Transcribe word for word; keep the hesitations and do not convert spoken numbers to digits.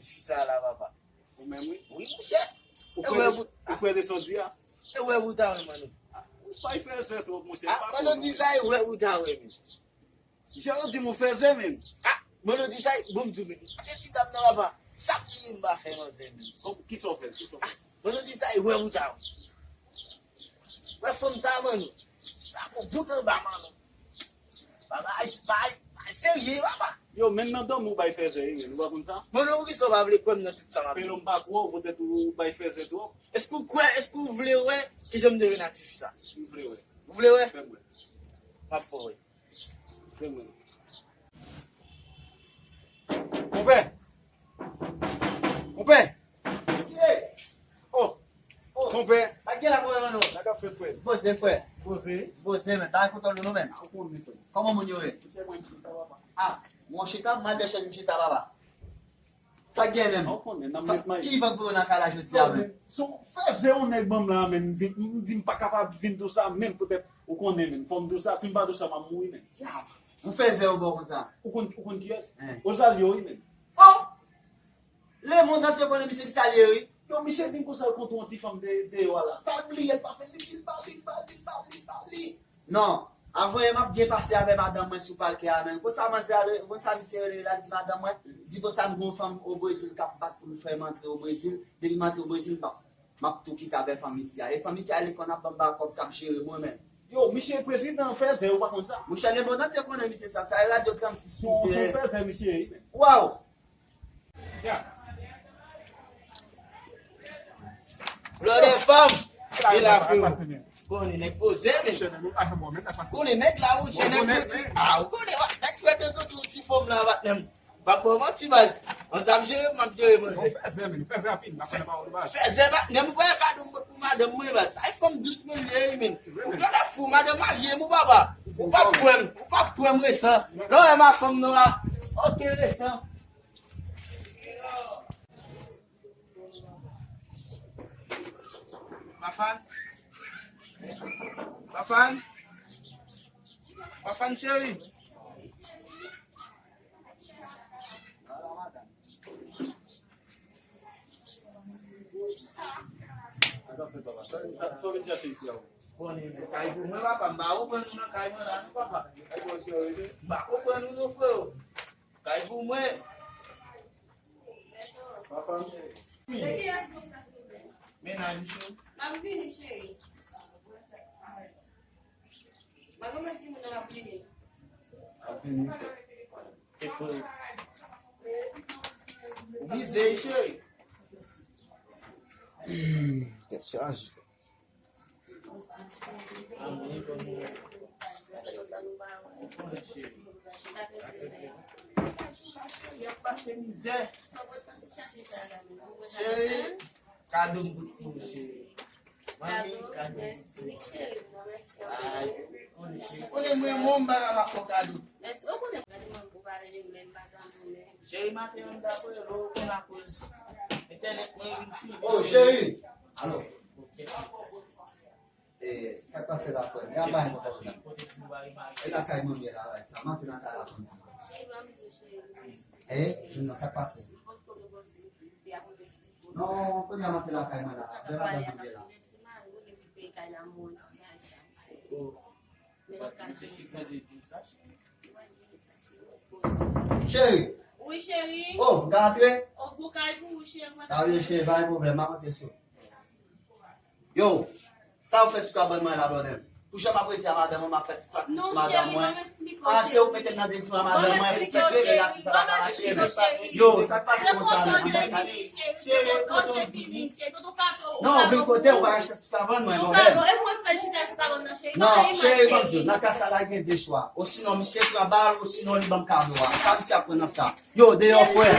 Ti fi sa la, papa. Ou menm, wi. Wi, monchè. Ou E kwè wè de, bout ou kwè de sa w di a? E wè bout a wè, mano. Ou bay fèzè twòp, monchè. Ah, pa mano, di sa, e wè bout a wè, men. Jan ou di m ou fèzè, men. Ah, mano, di sa, e bon, m di w, men. Se ti dam nan, papa. Sa m bliye m pa fè manzè, men. Kòm, kisa w fè? Kisa w fè? Ah, mano, di sa, e wè bout a wè. Wè fanm sa, mano. Sa bon bout anba, mano. Bagay, bagay, bagay serye, papa. Yo, menm nan dòmi ou bay fèzè, wi, men, ou pa konn sa? Bon, non, poukisa w pa vle kwè m nan tout sa m ap di? Pelo m pa kwè w, poutèt ou bay fèzè twòp. Èske ou kwè, èske ou vle wè kijan m te vin ak tifi sa? M vle wè. Ou vle wè? Fè m wè. M ap fè w wè. Fè m wè. Konpè! Konpè! Oh! Oh! Konpè! Sa k gen la, konpè, mano? Sa k ap fèt, frè? Poze, frè. Poze? Poze, men. Bagay kontan nou, men. Ou konnen, frè. Kòman moun yo ye? Monchè, mwen chita, papa. Ah, mwen chita, m al dèyè chèz m chita, papa. Sa k gen, men? Ou konnen, n ap met mayi. Ki vant voye w nan kay la jodi a, men? Son fèzè yon nèg ban m la, men. M vin, m di m pa kapab vin di w sa, men poutèt ou konnen, men. Fò m di w sa, si m pa di w sa, m ap mouri, men. Dyab! Yon fèzè yo ba w konsa. Ou konn, ou konn kiyès? Hein. Rosalio, wi, men. Oh! Lemonn antye konnen misye ki sa l ye, wi. Yo, misye vin konsa l kontre yon ti fanm de, deyò a la. Sa l bliye, l pa fè li, li ba li, li ba li, li ba li, li ba li. Non, avan yè m ap byen pase avè madanm mwen sou palkè a, men. Konsa manzè a, konsa misye rele la, l di madanm mwen, di konsa m gen yon fanm o Brezil k ap bat pou l fè m antre o Brezil. Depi m antre o Brezil, m ap, m ap tou kite avè fanm isi a. E fanm isi a, li konn ap ban m ba kòb k ap jere mwen, men. Yo, misye prezidan fèzè, ou pa konn sa? Monchè, lemonn antye konnen misye sa. Sa e radyo trannsis misye ye. Son fèzè misye ye, men. Waw! Blòdè pa m, e la frè. Konnen nèg poze, men. Konnen nèg la, ou jè nèg piti. Ah, ou konnen, nèg fè tonton tou ti fanm la, patnè m. Pa ba w manti, baz. Mwen sa ap jere, m ap jere, mwen. Fèzè, men, fèzè anpil, m ap pale pawòl, baz. Fèzè, patnè m, ou pa wè kado m pot pou madanm mwen, baz. Ay fanm dous men l ye, men. Ou genlè fou, madanm marye m, ou papa. Ou p ap kwè m, ou p ap kwè m resan. Lè w wè m a fanm nan la, oke, resan. Fafan? Fafan? Fafan cheri? Konnen, men, kay pou mwen, papa, m pa konprann nou nan kay mwen la, non, papa. M pa konprann nou, non, freo. Kay pou mwen. Papa m. De kiyès moun sa, silvouplè? Mennaj ou, cheri. M ap vini, cheri. Mwen, mwen di moun nan m ap vini. M ap vini, frè. E frè. Ou mize, cheri. Tèt chaje. Cheri, kado m pou ou, cheri. Manmi, kado m pou ou. Ay, konnen mwen, mwen, m pa ka pa fè w kado. Cheri, maten an, m ta voye lò, ou konn akoz entènèt mwen vin fini. Oh, cheri! Alo. E, sa k pase la, frè m? E a bay mwen pwoblèm. E lakay manmi la, sa. M antre nan kay la kounye a. E, non, sa k pase? Non, kounye a m antre lakay mwen la. Lè madanm mwen ye la. Cheri. Wi, cheri. Oh, m ka antre? Ta wi, cheri, pa gen pwoblèm, m ap monte sou. Yo, sa ou fè sou kabann mwen la, blòdè m? Pou jan m ap redi a madanm mwen, m ap fè tout sa pou madanm mwen. Ah, se ou k mete m nan dezwa madanm mwen, eskize, men la, si sa pa ka mache, men sa. Yo, sa k pase konsa, men? Cheri, kote w vini? Non, vin kote ou pa chans pa vann mwen, non, men. Non, cheri, ban m di w, nan ka sa la, gen de chwa. Osinon, misye pran bal, osinon, li ban m kado a. Sa misye ap pran nan sa. Yo, deyò, frè.